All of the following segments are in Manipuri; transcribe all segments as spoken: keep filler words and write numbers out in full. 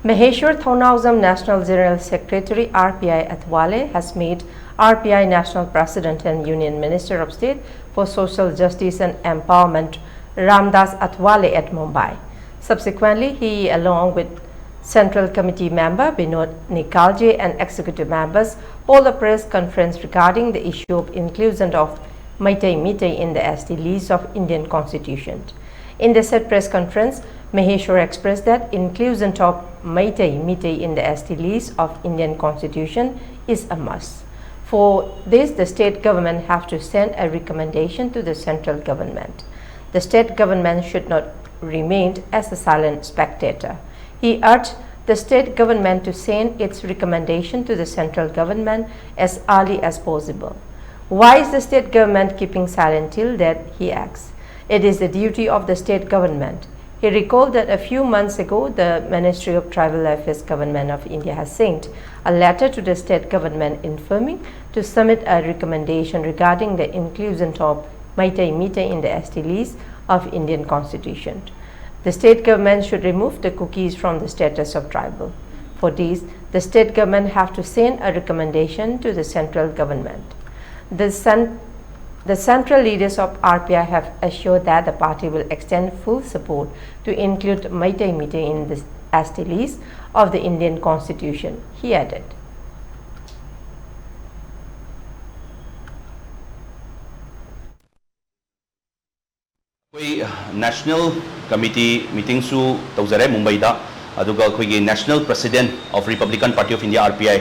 Maheshwar Thounaojam, National General Secretary, R P I, Athwale has met R P I National President and Union Minister of State for Social Justice and Empowerment, Ramdas Athwale, at Mumbai. Subsequently, he, along with Central Committee member Binod Nikalje and executive members, hold a press conference regarding the issue of inclusion of Meitei Meitei in the S T list of Indian Constitution. In the said press conference, Maheshwar expressed that inclusion of Meitei Meitei in the S T list of Indian Constitution is a must. For this, the state government have to send a recommendation to the central government. The state government should not remain as a silent spectator. He urged the state government to send its recommendation to the central government as early as possible. Why is the state government keeping silent till that, he asks. It is the duty of the state government. He recalled that a few months ago, the Ministry of Tribal Affairs, Government of India, has sent a letter to the state government informing to submit a recommendation regarding the inclusion of Meitei Meitei in the S T list of Indian Constitution. The state government should remove the Kukis from the status of tribal. For this, the state government have to send a recommendation to the central government. The, cen- the central leaders of R P I have assured that the party will extend full support to include Meitei Meitei in the S T list of the Indian Constitution, he added. ꯑꯩꯈꯣꯏ ꯅꯦꯁꯅꯦꯜ ꯀꯃꯤꯇꯤ ꯃꯤꯇꯤꯡꯁꯨ ꯇꯧꯖꯔꯦ ꯃꯨꯝꯕꯩꯗ, ꯑꯗꯨꯒ ꯑꯩꯈꯣꯏꯒꯤ National President of Republican Party of India, R P I,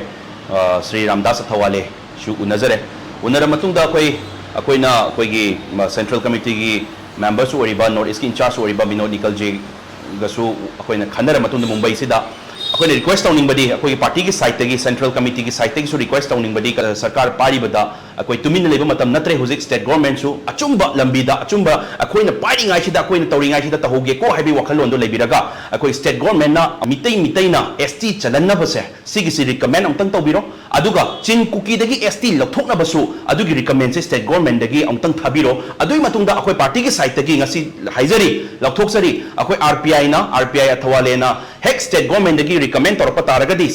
Shri Ramdas ꯑꯊꯋꯥꯂꯦ ꯁꯨ ꯎꯅꯖꯔꯦ꯫ ꯎꯅꯔ ꯃꯇꯨꯡꯗ ꯑꯩꯈꯣꯏ ꯑꯩꯈꯣꯏꯅ ꯑꯩꯈꯣꯏꯒꯤ ꯁꯦꯟꯇ꯭ꯔꯦꯜ ꯀꯃꯤꯇꯤꯒꯤ ꯃꯦꯝꯕꯔꯁꯨ ꯑꯣꯏꯔꯤꯕ, ꯅꯣꯔꯠ ꯏꯁꯀꯤ ꯏꯟꯆꯥꯔꯖ ꯑꯣꯏꯔꯤꯕ ꯕꯤꯅꯣꯗ ꯅꯤꯀꯜꯖꯤꯒꯁꯨ ꯑꯩꯈꯣꯏꯅ ꯈꯟꯅꯔ ꯃꯇꯨꯡꯗ ꯃꯨꯝꯕꯩꯁꯤꯗ ꯑꯩꯈꯣꯏꯅ ꯔꯤꯀ꯭ꯋꯦꯁ ꯇꯧꯅꯤꯡꯕꯗꯤ, ꯑꯩꯈꯣꯏꯒꯤ ꯄꯥꯔꯇꯤꯒꯤ ꯁꯥꯏꯠꯇꯒꯤ, ꯁꯦꯟꯇ꯭ꯔꯦꯜ ꯀꯃꯤꯇꯤꯒꯤ ꯁꯥꯏꯠꯇꯒꯤꯁꯨ ꯔꯤꯀ꯭ꯋꯦꯁ ꯇꯧꯅꯤꯡꯕꯗꯤ, ꯁꯔꯀꯥꯔ ꯄꯥꯏꯔꯤꯕꯗ ꯑꯩꯈꯣꯏ ꯇꯨꯃꯤꯟꯅ ꯂꯩꯕ ꯃꯇꯝ ꯅꯠꯇ꯭ꯔꯦ ꯍꯧꯖꯤꯛ꯫ ꯁ꯭ꯇꯦꯠ ꯒꯣꯔꯃꯦꯟꯁꯨ ꯑꯆꯨꯝꯕ ꯂꯝꯕꯤꯗ, ꯑꯆꯨꯝꯕ ꯑꯩꯈꯣꯏꯅ ꯄꯥꯏꯔꯤꯉꯩꯁꯤꯗ, ꯑꯩꯈꯣꯏꯅ ꯇꯧꯔꯤꯉꯩꯁꯤꯗ ꯇꯧꯍꯧꯒꯦꯀꯣ ꯍꯥꯏꯕꯒꯤ ꯋꯥꯈꯜꯂꯣꯟꯗꯣ ꯂꯩꯕꯤꯔꯒ, ꯑꯩꯈꯣꯏ ꯁ꯭ꯇꯦꯠ ꯒꯣꯔꯃꯦꯟꯅ ꯃꯤꯇꯩ ꯃꯤꯇꯩꯅ S T ꯆꯜꯍꯟꯅꯕꯁꯦ, ꯁꯤꯒꯤꯁꯤ ꯔꯤꯀꯃꯦꯟ ꯑꯃꯨꯛꯇꯪ ꯇꯧꯕꯤꯔꯣ꯫ ꯑꯗꯨꯒ ꯆꯤꯟ ꯀꯨꯀꯤꯗꯒꯤ ꯑꯦꯁ ꯇꯤ ꯂꯧꯊꯣꯛꯅꯕꯁꯨ ꯑꯗꯨꯒꯤ ꯔꯤꯀꯃꯦꯟꯁꯦ ꯁ꯭ꯇꯦꯠ ꯒꯣꯔꯃꯦꯟꯗꯒꯤ ꯑꯃꯨꯛꯇꯪ ꯊꯥꯕꯤꯔꯣ꯫ ꯑꯗꯨꯒꯤ ꯃꯇꯨꯡꯗ ꯑꯩꯈꯣꯏ ꯄꯥꯔꯇꯤꯒꯤ ꯁꯥꯏꯠꯇꯒꯤ ꯉꯁꯤ ꯍꯥꯏꯖꯔꯤ, ꯂꯧꯊꯣꯛꯆꯔꯤ, ꯑꯩꯈꯣꯏ ꯑꯥꯔ ꯄꯤ ꯑꯥꯏꯅ, ꯑꯥꯔ ꯄꯤ ꯑꯥꯏ ꯑꯊꯋꯥꯂꯦꯅ ꯍꯦꯛ ꯁ꯭ꯇꯦꯠ ꯒꯣꯔꯃꯦꯟꯗꯒꯤ ꯔꯤꯀꯃꯦꯟ ꯇꯧꯔꯛꯄ ꯇꯥꯔꯒꯗꯤ,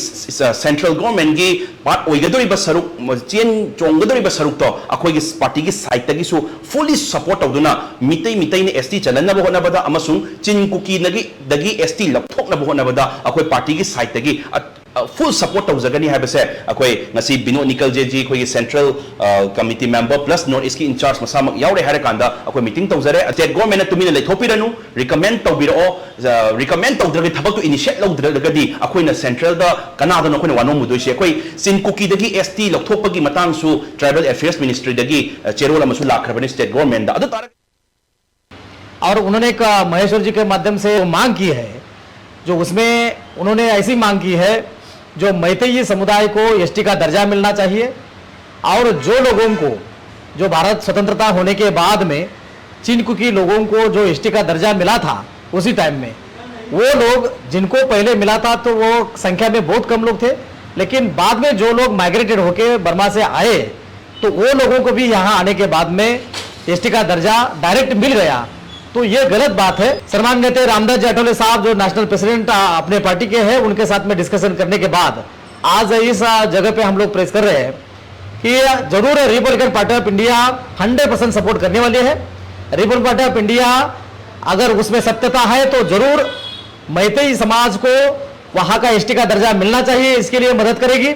ꯁꯦꯟꯇ꯭ꯔꯦꯜ ꯒꯣꯔꯃꯦꯟꯒꯤ ꯄꯥꯔꯠ ꯑꯣꯏꯒꯗꯧꯔꯤꯕ ꯁꯔꯨꯛ, ꯆꯦꯟ ꯆꯣꯡꯒꯗꯧꯔꯤꯕ ꯁꯔꯨꯛꯇꯣ ꯑꯩꯈꯣꯏꯒꯤ ꯄꯥꯔꯇꯤꯒꯤ ꯁꯥꯏꯠꯇꯒꯤꯁꯨ ꯐꯨꯜꯂꯤ ꯁꯄꯣꯔꯠ ꯇꯧꯗꯨꯅ ꯃꯤꯇꯩ ꯃꯤꯇꯩꯅ ꯑꯦꯁ ꯇꯤ ꯆꯜꯍꯟꯅꯕ ꯍꯣꯠꯅꯕꯗ ꯑꯃꯁꯨꯡ ꯆꯤꯟ ꯀꯨꯀꯤꯗꯒꯤ, ꯗꯒꯤ ꯑꯦꯁ ꯇꯤ ꯂꯧꯊꯣꯛꯅꯕ ꯍꯣꯠꯅꯕꯗ ꯑꯩꯈꯣꯏ ꯄꯥꯔꯇꯤꯒꯤ ꯁꯥꯏꯠꯇꯒꯤ ꯐꯨꯜ ꯁꯄꯣꯔꯠ ꯇꯧꯖꯒꯅꯤ ꯍꯥꯏꯕꯁꯦ ꯑꯩꯈꯣꯏ ꯉꯁꯤ ꯕꯤꯅꯣꯗ ꯅꯤꯀꯜꯖꯦꯖꯤ, ꯑꯩꯈꯣꯏꯒꯤ central committee member plus north ꯏꯁꯀꯤ ꯏꯟꯆꯥꯔꯖ ꯃꯁꯥꯃꯛ ꯌꯥꯎꯔꯦ ꯍꯥꯏꯔꯀꯥꯟꯗ ꯑꯩꯈꯣꯏ ꯃꯤꯇꯤꯡ ꯇꯧꯖꯔꯦ꯫ ꯁ꯭ꯇꯦꯠ ꯒꯣꯔꯃꯦꯟꯅ ꯇꯨꯃꯤꯟꯅ ꯂꯩꯊꯣꯛꯄꯤꯔꯅꯨ, ꯔꯤꯀꯃꯦꯟ ꯇꯧꯕꯤꯔꯛꯑꯣ꯫ ꯔꯤꯀꯃꯦꯟ ꯇꯧꯗ꯭ꯔꯒꯗꯤ, ꯊꯕꯛꯇꯨ ꯏꯅꯤꯁꯤꯌꯦꯠ ꯂꯧꯗ꯭ꯔꯒꯗꯤ ꯑꯩꯈꯣꯏꯅ ꯁꯦꯟꯇ꯭ꯔꯦꯜꯗ ꯀꯅꯥꯗꯅꯣ ꯑꯩꯈꯣꯏꯅ ꯋꯥꯅꯣꯝꯃꯨꯗꯣꯏꯁꯦ? ꯑꯩꯈꯣꯏ ꯆꯤꯟ ꯀꯨꯀꯤꯗꯒꯤ ꯑꯦꯁ ꯇꯤ ꯂꯧꯊꯣꯛꯄꯒꯤ ꯃꯇꯥꯡꯁꯨ ꯇ꯭ꯔꯥꯏꯕꯦꯜ ꯑꯦꯐꯤꯌꯔꯁ ꯃꯤꯅꯤꯁꯇ꯭ꯔꯤꯗꯒꯤ ꯆꯦꯔꯣꯜ ꯑꯃꯁꯨ ꯂꯥꯛꯈ꯭ꯔꯕꯅꯤ ꯁ꯭ꯇꯦꯠ ꯒꯣꯔꯃꯦꯟꯗ꯫ ꯑꯗꯨ ꯇꯥꯔꯒꯗꯤ और उन्होंने एक, अ, महेश्वर जी के माध्यम से मांग की है, जो उसमें उन्होंने ऐसी मांग की है, जो मैतेई समुदाय को एसटी का दर्जा मिलना चाहिए और जो लोगों को, जो भारत स्वतंत्रता होने के बाद में चिन कुकी लोगों को जो एसटी का दर्जा मिला था उसी टाइम में, वो लोग जिनको पहले मिला था तो वो संख्या में बहुत कम लोग थे, लेकिन बाद में जो लोग माइग्रेटेड होके बर्मा से आए तो वो लोगों को भी यहाँ आने के बाद में एसटी का दर्जा डायरेक्ट मिल गया, तो ये गलत बात है। सम्मानित नेता रामदास जी अठवले साहब जो नेशनल प्रेसिडेंट अपने पार्टी के हैं, उनके साथ में डिस्कशन करने के बाद आज इस जगह पे हम लोग प्रेस कर रहे हैं कि जरूर है, Republican party of India hundred percent support करने वाली है। रिपब्लिकन पार्टी ऑफ इंडिया अगर उसमें सत्यता है तो जरूर मैतेई समाज को वहाँ का एसटी का दर्जा मिलना चाहिए, इसके लिए मदद करेगी।